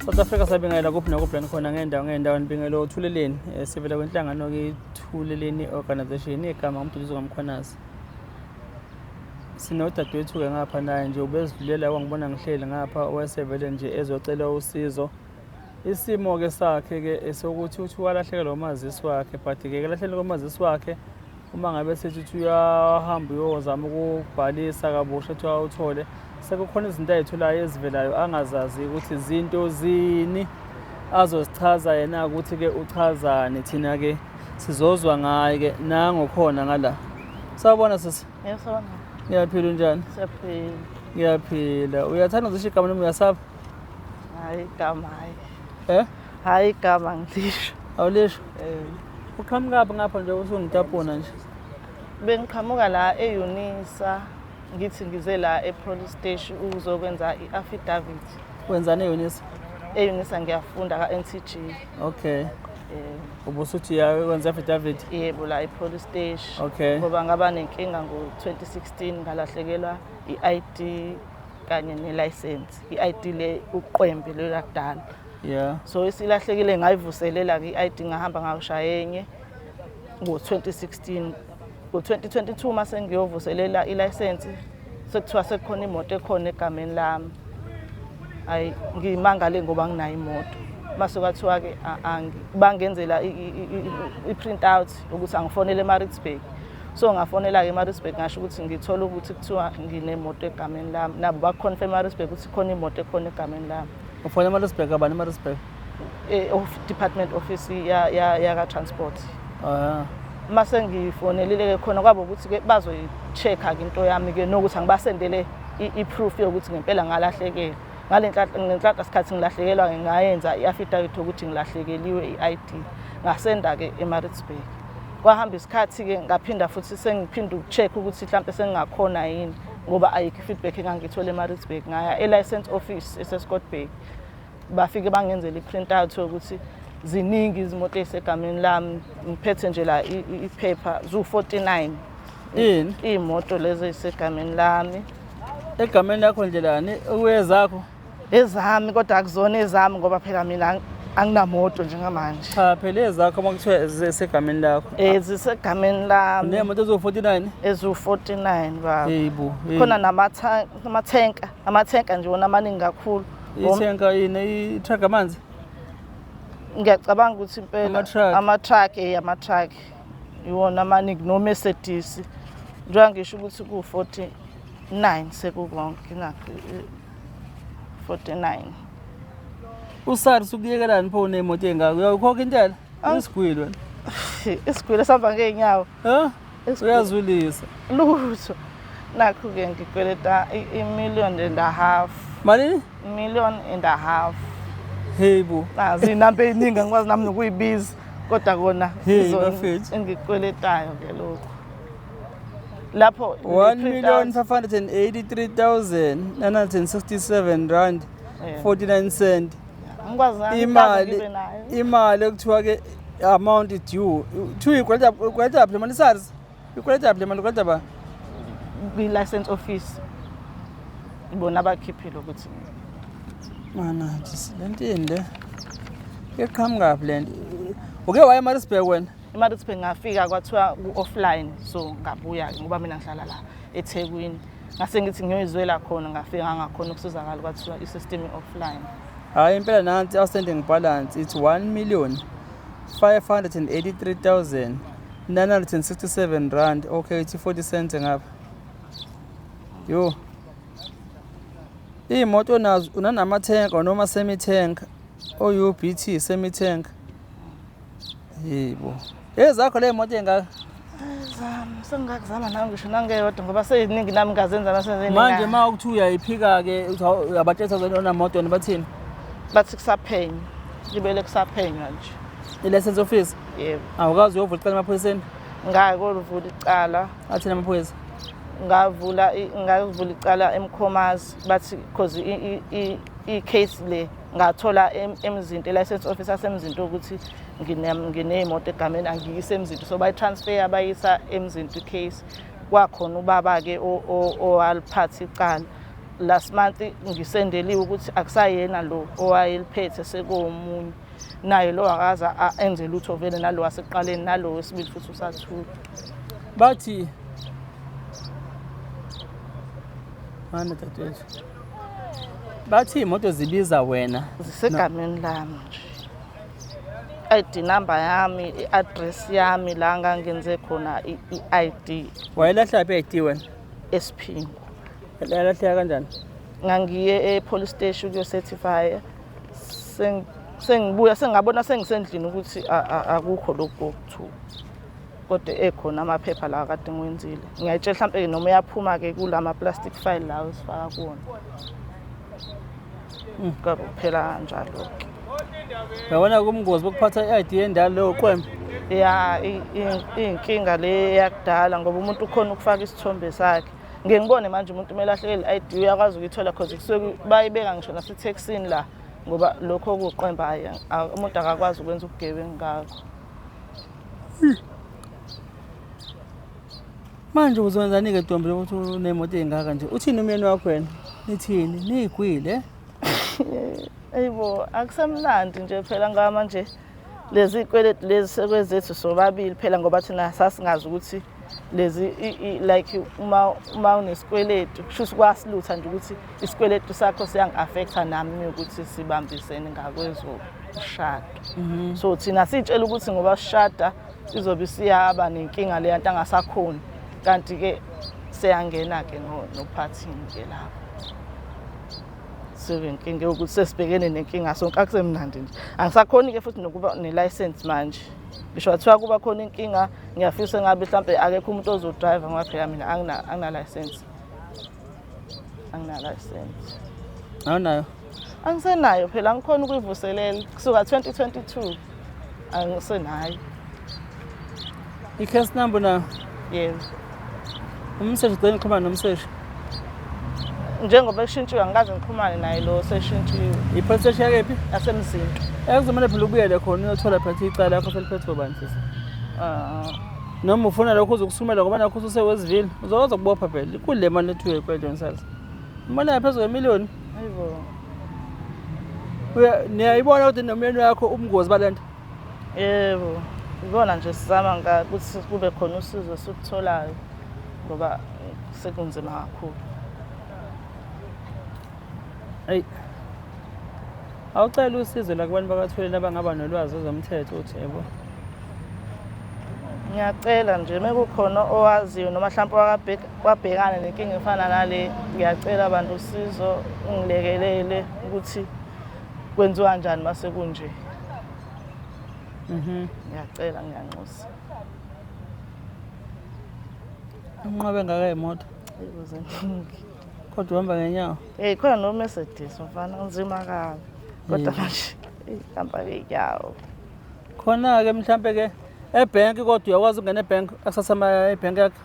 South Africa, sabingelela kuphi nakuphi lani khona ngendawo ngendawo. Nibingele uThuleleni, sivela kwinhlangano-ke iThuleleni Organization. Igama nguMduduzi kaMkhwanazi. Sinodadewethu-ke ngapha, naye nje ubezidlulela wangibona ngihleli ngapha, wesevele nje ezocela usizo. Isimo-ke sakhe-ke esokuthi uthi walahlekelwa umazisi wakhe, but-ke kulahlekela komazisi wakhe, uma ngabe sethi uthi uyahamba uyozama ukubhalisa kabusha ethi awuthole, sekukhona izinto ay'tholayo ezivelayo angazazi ukuthi zinto zini. Azozichaza yena ukuthi-ke uchazani, thina-ke sizozwa ngaye-ke. Nangokhona ngala. Sawubona, sisi. Yebo, sawubona. Ngiyaphila, unjani? Siyaphila. Ngiyaphila. Uyathanda uzisho igama noma uyasaba? Hayi, igama hayi. Eh? Hayi, igama ngilisho. Awulisho? Eh. Uqhamukaphi ngapha nje usungitapuna nje? Bengiqhamuka la e-Unisa, ngithi ngize la e-police station ukuzokwenza i-affidavit. Wenzani e-Unisa? E-Unisa ngiyafunda ka-NTG. Okay. Eh. Ubusuthi wenza affidavit? Yebo, la e-police station. Okay. Ngoba ngaba nenkinga ngo-2016, ngalahlekelwa i-ID kanye ne-license. I-ID le uqwembe lo lakudala. So isilahlekile, ngayivuselela-ke i-ID, ngahamba ngayoshaya enye ngo-2016. Ngo-2022 mase ngiyovuselela ilayisensi, sekuthiwa sekukhona imoto ekhona egameni lami. Hayi, ngimangale ngoba nginayo imoto. Mase kwathiwa-ke bangenzela i-print out ukuthi angifonele eMaritzburg. So ngafonela-ke eMaritzburg, ngasho ukuthi ngithola ukuthi kuthiwa nginemoto egameni lami. Nabo bakuconfirm eMaritzburg ukuthi khona imoto ekhona egameni lami. Ufona eMaritzburg, abani eMaritzburg? Department office yaka-transport. Ah. Mase ngifonelile-ke khona, kwabo ukuthi-ke bazoyi-check-a-ke into yami-ke nokuthi angibasendele i-proof yokuthi ngempela ngalahlekelwa. Ngale ngenhlanhla sikhathi ngilahlekelwa, ngayenza i-affidavit yokuthi ngilahlekeliwe i-ID, ngasenda-ke eMaritzburg. Kwahamba isikhathi-ke, ngaphinda futhi sengiphinda uku-check ukuthi mhlampe sengingakhona yini, ngoba ayikho i-feedback engangiyithola eMaritzburg. Ngaya e-license office eseScottburgh, bafike bangenzela i-print out yokuthi ziningi izimoto ey'segameni lami. Ngiphethe nje la iphepha, ziwu-49. Ini? Iy'moto lezi ey'segameni lami. Egameni lakho ndlelani okuyezakho? Ezami, kodwa akuzona ezami ngoba phela mina anginamoto njengamanje. Cha phela, ezakho uma kuthiwa zisegameni lakho. Zisegameni lami. Ney'moto eziwu-49? Eziwu-49, baba. Yebo. Khona namathenka, amathenka nje wona amaningi kakhulu. Ithenka yini, i-truck amanzi? Ngiyacabanga ukuthi impela Ama-truck. Ama-truck, ama-truck iwona amaningi, no-Mercedes. Njengoba ngisho ukuthi ku-49 sekukonke, nakho 49. USARS ukuyekelani pho uney'moto ey'ngaka? Uyayikhokha intela? Isigwili wena. Isigwili esihamba ngey'nyawo. Ha? Isigwili. Uyazwilisa. Lutho. Nakhu-ke ngikweleta i-million and a half. Malini? Million and a half. Hey bo. Nazi iy'namba ey'ningi, angikwazi nami nokuyibiza, kodwa kona Hey, izona bafethu. engikweletayo-ke lokhu lapho. 1 le million print out- 583,967 rand 49 cent. Angikwazi nami Imali ngibe nayo. Imali ekuthiwa ke amount due. Kuthiwa ikweleta, ikweleta phi le mali? SARS? Ikweleta phi le mali, ikweleta ba? Kwi-license office, ibona abakhiphile ukuthi Mana, le nto yini le? Iqhamukaphi le nto? Uke waya eMaritzburg wena? EMaritzburg ngafika, kwathiwa ku-offline, so ngabuya-ke ngoba mina ngihlala la eThekwini. Ngase ngithi ngiyoyizwela khona, ngafika ngakhona ukusizakala, kwathiwa i-system i-offline. Hayi impela, nansi outstanding balance, it's 1 million 583,967 rand. Okay, ithi 40 cents ngapha. Yo. Iy'moto nazo unanama-tank noma semi-tank, o-UBT semi-tank. Yebo. Ezakho le moto engaka? Zami, sengingakuzama nami ngisho nangeyodwa ngoba seyiningi, nami ngazenza nasenze. Manje uma kuthi uyayiphika-ke, uyabatshela zona moto, bathini? Bathi kusaphenywa, libele kusaphenywa nje. I-license office? Yebo. Awukazi uyovula icala emaphoyiseni? Ngake koluvula icala. Athini amaphoyisa? Ngavula icala eMkhomazi, bathi because i-case le ngathola eMzinto, e-license office aseMzinto, ukuthi nginey'moto egameni, angiyise eMzinto. So bayi-transfer bayisa eMzinto i-case. Kwakhona ubaba-ke owaliphatha icala. Last month ngisendeliwe ukuthi akusayena lo owayeliphethe, sekuwomunye naye lo akaze enze lutho vele, nalo wasekuqaleni nalo wesibili futhi usathula. Bathi mana dadewethu, bathi iy'moto zibiza wena. Zisegameni lami nje, ID number yami, i-address yami la ngangenze khona i-ID. Wayelahla phi i-ID wena? Esiphingo. Yalahleka kanjani? Ngangiye e-police station ukuyo-certify, sengibuya sengabona sengisendlini ukuthi akukho lokhu kokuthuka, kodwa ekhona amaphepha la kade ngiwenzile. Ngiyayitshela mhlampe noma uyaphuma-ke kulama plastic file lawo esifaka kuwona. Kwabe kuphela kanjalo-ke. Uyabona kumngozi bokuphatha i-ID endala leyo qwembe. Ya, iy'nkinga le yakudala ngoba umuntu ukhona ukufaka isithombe sakhe. Ngike ngibone manje umuntu uma elahlekele i-ID uyakwazi ukuyithola cause kusuke bayibeka ngisho nasethekisini la, ngoba lokho okuqwemba hhayi, umuntu akakwazi ukwenza ubugebengu ngakho. Manje uzowenzani-ke ntombi ukuthi unemoto ey'ngaka nje? Uthini umyeni wakho wena? Nithini? Niyigwile? Eyibo, akusemnandi nje phela ngoba manje lezi iy'kweletu lezi sekwezethu sobabili phela, ngoba thina sasingazi ukuthi lezi like uma unesikweletu kusho ukuthi kwasilutha nje ukuthi isikweletu sakho siyangi-affect-a nami ukuthi sibambisene ngakwezomshado. So thina siy'tshela ukuthi ngoba sishada izobe isiyaba nenkinga leya nto angasakhoni, kanti-ke seyangena-ke nophathini-ke lapho. Sebenkinga yokuthi sesibhekene nenkinga sonke, akusemnandi nje. Angisakhoni-ke futhi nokuba ne-license manje. Ngisho kwathiwa kuba khona inkinga, ngiyafisa ngabe mhlampe akekho umuntu ozodrayiva ngoba phela mina angina-license. Angina-license. Awunayo? Angisenayo phela, angikhoni ukuyivuselela. Kusuka 2022 angisenayo. I-case number nayo? Yebo. Umseshi ugcina nixhumana nomseshi? Njengoba eshintshiwe angikaze ngixhumane naye lo seshintshiwe. I-police station yakephi? Yasemzinto. Kuzomele phela ubuyele khona uyothola phela icala lakho seliphethwe ubani sisi. Noma ufuna lokho uzokusumela ngoba nakho ususe-Westville, uzokwazi ukubopha phela. Inkulu le mali ethi uyayikweleta wena. Imali yaphezu kwemiliyoni. Hayibo. Niyayibona ukuthi nomyeni wakho ubungozi balento? Yebo. Ibona nje sizama ukuthi kube khona usizo esikutholayo ngoba sekunzima kakhulu. Eyi. Awucela usizo la kubantu bakaThuleni abangaba nolwazi wezomthetho uthi yebo. Ngiyacela nje mekukhona owaziyo noma mhlawumbe wabhekana nenkinga efana nale, ngiyacela abantu usizo ungilekelele ukuthi kwenziwa kanjani mase kunje. Ngiyacela, ngiyanxusa. Unqabe ngaka imoto. Yebo, ziningi. Kodwa uhamba ngenyawo. Hey, khona no Mercedes mfana, unzima kabi. Kodwa manje ihamba ngenyawo. Khona-ke mhlampe ke ebhenki, kodwa uyakwazi ukungena ebhenki, akusasa ebhenki yakho?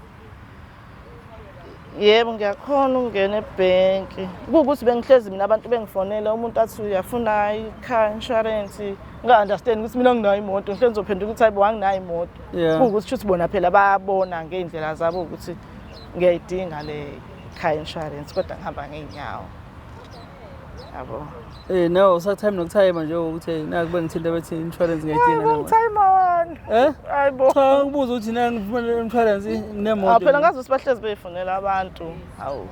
Yebo, ngiyakhona ukungena ebhenki. Kuwukuthi bengihlezi mina abantu bengifonela, umuntu athi uyafuna i-car insurance, nginga-understand ukuthi mina nginayo imoto, ngihlezi ngizophenduka ukuthi hayibo anginayo imoto. Kuwukuthi shuthi bona phela bayabona ngey'ndlela zabo ukuthi ngiyayidinga le car insurance, kodwa ngihamba ngey'nyawo. Yabo. No, usathime nokuthayima nje ukuthi naku bengithinta bethi insurance ngiyayidinga. Hayibo, ngithayima wani. Eh? Hayibo. Cha, ngibuza ukuthi na ngifuna insurance nginemoto. Ah, phela ngazi ukuthi bahlezi beyifunela abantu. Hawu.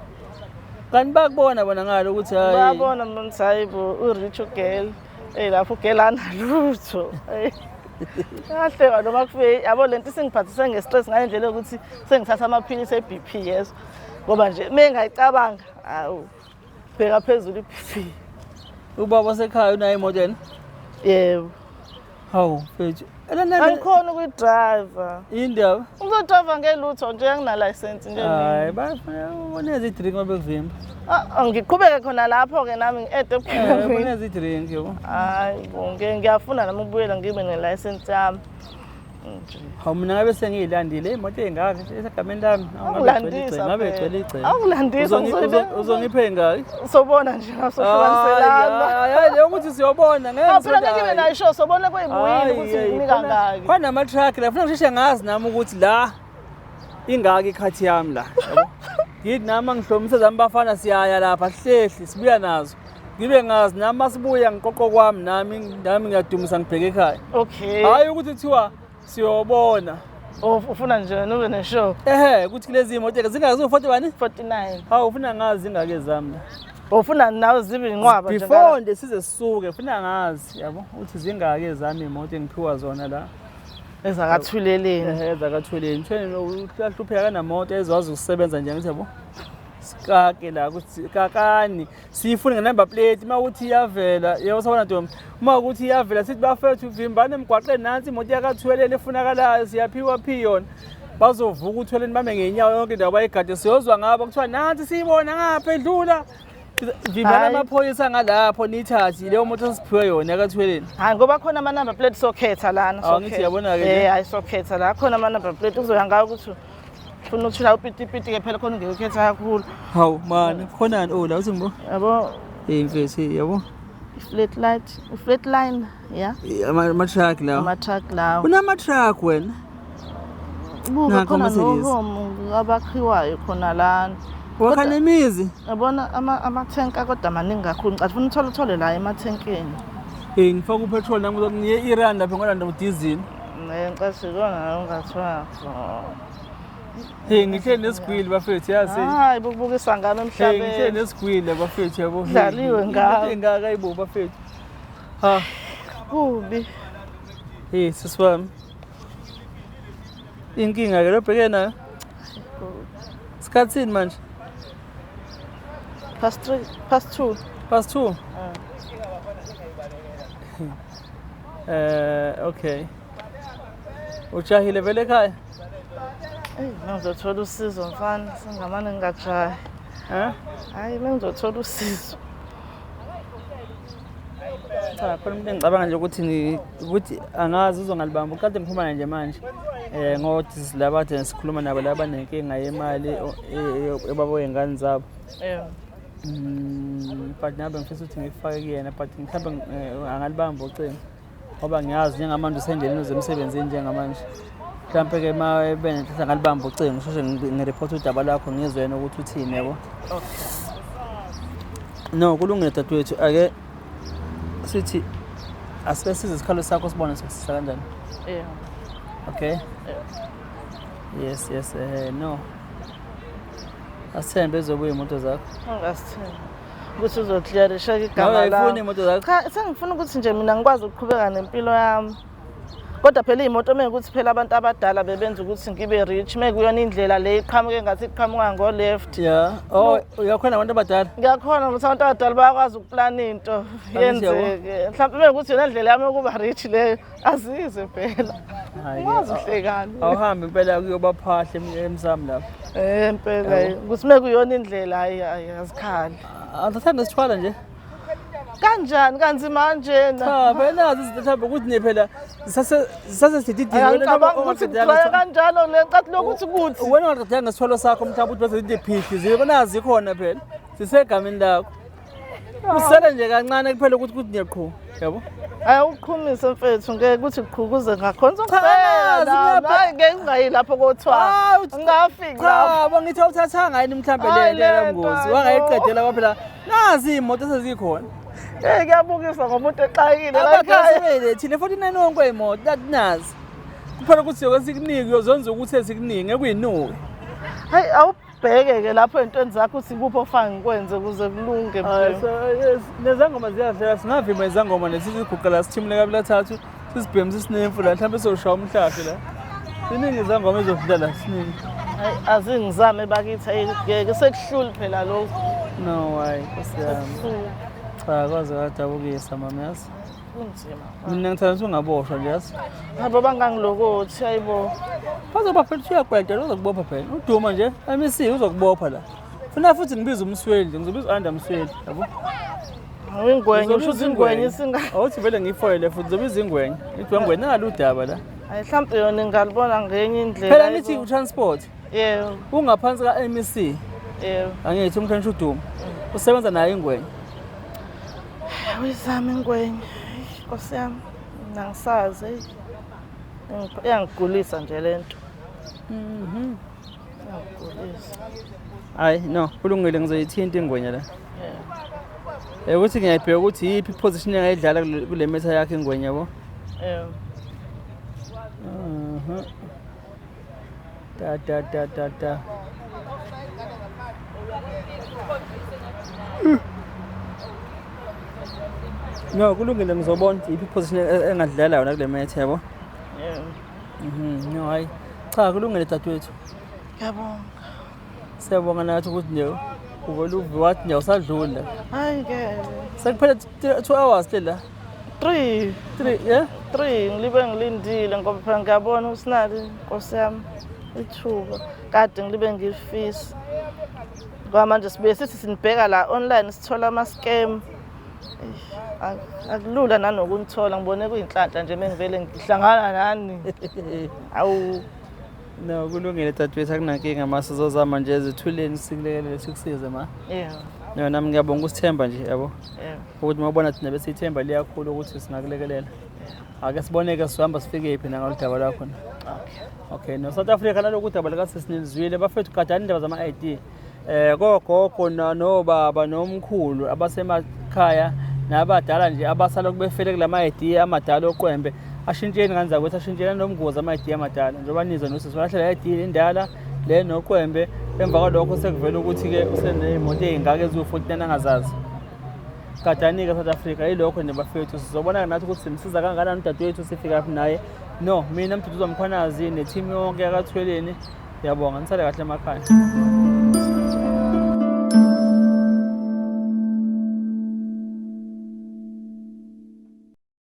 Kanti bakubona bona ngalo ukuthi hayi. Bayabona mina ukuthi hayibo u-rich ugirl. Ey lapho ugirl analutho. Ey. Ngahleka noma kufike yabo lento isingiphathise nge-stress ngale ndlela yokuthi sengithatha amaphilisi e-BP yeso. Ngoba nje uma ngingayicabanga, hawu. Bheka phezulu i-BP. Ubaba osekhaya unayo imoto yena? Yebo. Hawu, mfethu. Angikhoni ukuyidrayiva. Indaba? Uzodrayiva ngelutho nje, angina-license nje mina. Hayi, bafuna uboneza i-drink uma bekuvimba. Ah, ngiqhubeke khona lapho-ke nami ngi-ede ebugebengwini. Uboneza i-drink yabo. Hayi bo, ngiyafuna nami ukubuyela ngibe ne-license yami. Nje. Hawu, mina ngabe sengiyilandile imoto ey'ngaka esegameni lami. Awulandisa Ngabe phela. igcwele igceke. Awulandisa, Uzongipha ey'ngaki? Sobona nje nasohlukaniselana. Hayi, hayi, leyo ukuthi siyobona ngeke. Awu phela ngeke ibe nayo isho, sobona kweyibuyile ukuthi nginika ngaki. Khona ama-truck la, funa ngisheshe ngazi nami ukuthi la ingaki ikhathi yami la. Yabo. Ngithi nami ngihlomise zami bafana siyaya lapha sihlehli sibuya nazo. Ngibe ngazi nami masibuya ngiqoqo kwami nami nami ngiyadumisa ngibheke ekhaya. Okay. Hayi ukuthi kuthiwa siyobona. Oh, ufuna nje wena ube ne-show. Ehhe ukuthi kulezi moto ke zingaki ziwu-40 bani? 49. Hawu ufuna ngazi zingaki ezami la. Ufuna nawe zibe inqwaba nje. Before nje size sisuke funa ngazi yabo ukuthi zingaki ezami imoto engiphiwa zona la. Ezakathuleleni. Ehe ezakathuleleni. Thuleleni uyahlupheka kanamoto ezwazi ukusebenza nje ngithi yabo. Sikake la ukuthi kakani siyifune nge-number plate uma ukuthi iyavela yebo sabona ntombi uma ukuthi iyavela sithi bafethu vimbani emgwaqeni nansi imoto yakathweleni efunakalayo siyaphiwa phi yona bazovuka uthweleni bame ngenyawo yonke indawo bayigade siyozwa ngabo kuthiwa nansi siyibona ngapha edlula vimbani amaphoyisa ngalapho niyithathe leyo moto siphiwe yona yakathweleni. Hayi ngoba khona ama-number plate sokhetha lana. Awu, ngithi yabona-ke nje. Eh hayi sokhetha la khona ama-number plate kuzoya ngayo ukuthi ufuna ukuthula upitipiti-ke phela khona ungeke ukhetha kakhulu. Hawu mani khonani oh la uthi ngibo Yabo hey mfethu yabo i-flat light, i-flat line, ya. Ama-truck lawo. Ama-truck lawo. Unama-truck wena. Buka Nakho khona ama-Mercedes. nohomu abakhiwayo khona lana. Wakha nemizi. Yabona amathenka kodwa maningi kakhulu. Ngicela ufuna uthole uthole la emathenkeni. Eh ngifaka upetrol nami ukuthi ngiye e-Iran lapha ngolanda udizili. Eh ngicela sikona ungathiwa. Hey ngihleli nesigwili bafethu yazi. Hayi bukubukisa ngami Hey ngihleli emhlabeni. nesigwili bafethu yabo. Dlaliwe ngawe. Engaka ayibo bafethu. Ha, Kubi. hey sisi wami. Inkinga ke lobheke nayo. Sikhathini manje? Past 3, past 2. Past 2. Okay. Ujahile vele ekhaya? Ey, mengizothola usizo mfana, singamane ngingajahi. Eh? Hayi mengizothola usizo. Cha, khona umuntu engicabanga nje ukuthi ukuthi angazi uzongalibamba. Ukade ngikhuluma naye nje manje. Ngokuthi laba kade sikhuluma nabo laba banenkinga yemali ebaba wey'ngane zabo. Yeah. But nabe ngifisa ukuthi ngikufake kuyena but mhlawumbe angalibamba ucingo. Ngoba ngiyazi njengamanje usendleleni uze emsebenzini njengamanje. Mhlawumbe ke uma ebenenhlanhla ngalibamba ucingo ngisheshe ngireport udaba lakho ngizwe yena ukuthi uthini yabo. Okay. No, kulungile dadewethu ake sithi asike size isikhalo sakho sibone sokusisa kanjani. Yeah. Okay? Yeah. Yes, yes, no. Asithembe ezobuya imoto zakho. Angasithembi. Ukuthi uzoclearisha Nawe igama uyayifuna lami. imoto zakho? Cha, sengifuna ukuthi nje mina ngikwazi ukuqhubeka nempilo yami. Kodwa phela iy'moto mekuthi phela abantu abadala bebenza ukuthi ngibe rich, mekuyona indlela le iqhamuke ngathi iqhamuka ngo-left. Yeah. Oh, uyakhona abantu abadala. Ngiyakhona ukuthi abantu abadala bayakwazi ukuplana into yenzeke. Mhlawumbe mekuthi yona ndlela yami yokuba rich leyo, azize phela. Hayi. Ungazi uhlekani. Awuhambe impela kuyobaphahla emsamo lapho. Eh impela ukuthi mekuyona indlela hayi hayi azikhali. Angathanda sithwala nje. Kanjani kanzima kanjena? Cha, phela nazi izinto mhlawumbe ukuthi ne phela sisase sididini Angicabanga ukuthi kugcwele kanjalo le nkathi lokuthi kuthi. Wena ungaqedanga ngesithwalo sakho mhlawumbe ukuthi bese into phihli ziko nazi khona phela. Sisegameni lakho. Usele nje kancane kuphela ukuthi kuthi niyaqhu. Yabo? Hayi uqhumise mfethu ngeke kuthi qhukuze ngakhona Cha, uzongibheka. Hayi ngeke ngingayi lapho kothiwa. Hawu, Ngingafiki lapho. Cha, bongithi awuthathanga yini mhlawumbe le Hayi, le lento, ngozi. hayi, Wangayiqedela kwaphela. Nazi imoto sezikhona. Eh kuyabukisa ngomuntu exakile la ekhaya. Abakasebelethile 49 wonke imoto nazi. Kuphela ukuthi yoke sikunike uyozonza ukuthi esikunike ngeke uyinuke. Hayi awubheke ke lapho ey'ntweni zakho ukuthi ikuphi ofake ngikwenze ukuze kulunge. Hayi, mfethu. so, yes, nezangoma ziyadlala singavimba izangoma nesiziguqela sithimule kabili kathathu sisibheme sisinemfu la mhlawumbe soshaya umhlahlo la. Siningi izangoma ezodlala la siningi. Hayi azingizame bakithi hayi ngeke sekuhluli phela lokhu. No hayi Nkosi yami. Sekuhluli. Cha kwaze kwadabukisa mama yazi. Kunzima. Mina ngithanda ukuthi ungaboshwa nje yazi. Abo bangangilokothi hayibo. Bazoba phela uthi uyaqeda uzokubopha phela. Uduma nje MEC uzokubopha la. Funa futhi ngibize umsweli nje ngizobiza u-Anda Msweli yabo. Ingwenye usho ukuthi ingwenye isinga. Awuthi vele ngiyifoyele futhi ngizobiza ingwenye. Ithi wengwenye nalo udaba la. Hayi mhlawumbe yona ingalibona ngenye indlela. Phela hayibo. ngithi utransport Yebo, ungaphansi ka-MEC yebo. angithi umkhanisha uDuma usebenza naye ingwenye. Uyizama ingwenye. Eyi, Nkosi yami, mina angisazi. Eyi. Iyangigulisa nje le nto. Iyangigulisa. Hayi no, kulungile ngizoyithinta ingwenya la. Yeah. Ukuthi ngiyayibheka ukuthi iyiphi position engayidlala kule metha yakhe ingwenya yabo. Yeah. Mhm. Da da da da da. No, kulungile ngizobona ukuthi iyiphi position engadlala yona kule metha yabo. Yeah. Mhm. No, hayi. Cha, kulungile dadewethu. Ngiyabonga. Siyabonga nathi ukuthi nje uvele uve wathi nje awusadluli la. Hayi ngeke. Sekuphele 2 hours le la. 3. 3, yeah? 3 ngilibe ngilindile ngoba phela ngiyabona usinali Nkosi yami ithuba kade ngilibe ngilifisa. Ngoba manje sibuye sithi sinibheka la online sithola ama-scam. Akulula nanokunithola ngibone kuyinhlanhla nje mengivele ngihlangana nani. Awu. No, kulungile dadewethu akunankinga ma sizozama nje ezithuleni sikulekelele sikusize ma. Yeah. No, nami ngiyabonga ukusithemba nje yabo. Yeah. Ukuthi mawubona thina bese ithemba liyakhula ukuthi singakulekelela. Ake siboneke sihamba sifike phi nangalolu daba lwakho na. Okay. Okay, no South Africa naloku udaba likasesinilizwile bafethu gadani indaba zama ID. Eh kogogo nobaba nomkhulu abasemakhaya nabadala nje abasala kubefele kulama ID amadala oqwembe ashintsheni ngani zakwethu ashintsheni nomngozi ama ID amadala njengoba nizwa nosisi walahlela ID indala le noqwembe emva kwalokho sekuvela ukuthi-ke useney'moto ey'ngaka eziwu-49 angazazi. Gadani-ke South Africa yilokho nje bafethu sizobona nathi ukuthi simsiza kangakanani udadewethu sifikaphi naye. No, mina Mduduzo Mkhwanazi ne-team yonke yakaThweleni ngiyabonga nisale kahle emakhaya.